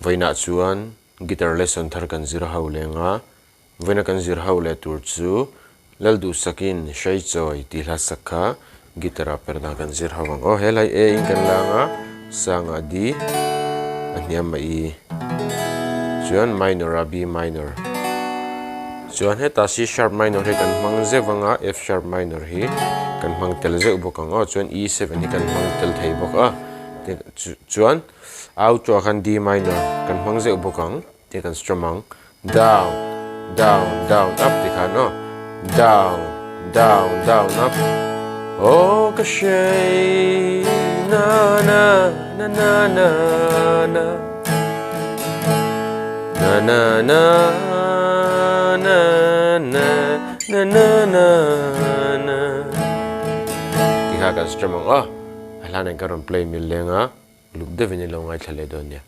Vawiinah chuan guitar lesson thar kan zir ho leng a, vawiina kan zir ho leh tur chu Lalduhsakin Hraichawi tih hla sak kha guitar ah per dan kan zir ho ang aw. He hlai A in kan lang a, sangah D, a hniam a E, chuan minor ah B minor. Chuan hetah C sharp minor hi kan hmang zeuh ang a, F sharp minor hi kan hmang tel zeuh bawk ang aw. Chuan E7 hi kan hmang tel thei bawk a, chuan outro ah khan D minor kan hmang zeuh bawk ang tih kan strum ang. Down, down, down, up tih khan aw. Down, down, down, up. Aw ka hrei na na na na na na na na na na na na na na na tih kha kan strum ang aw. A hlan in ka rawn play mil leng a, uluk deuhin i lo ngaithla leh dawn nia.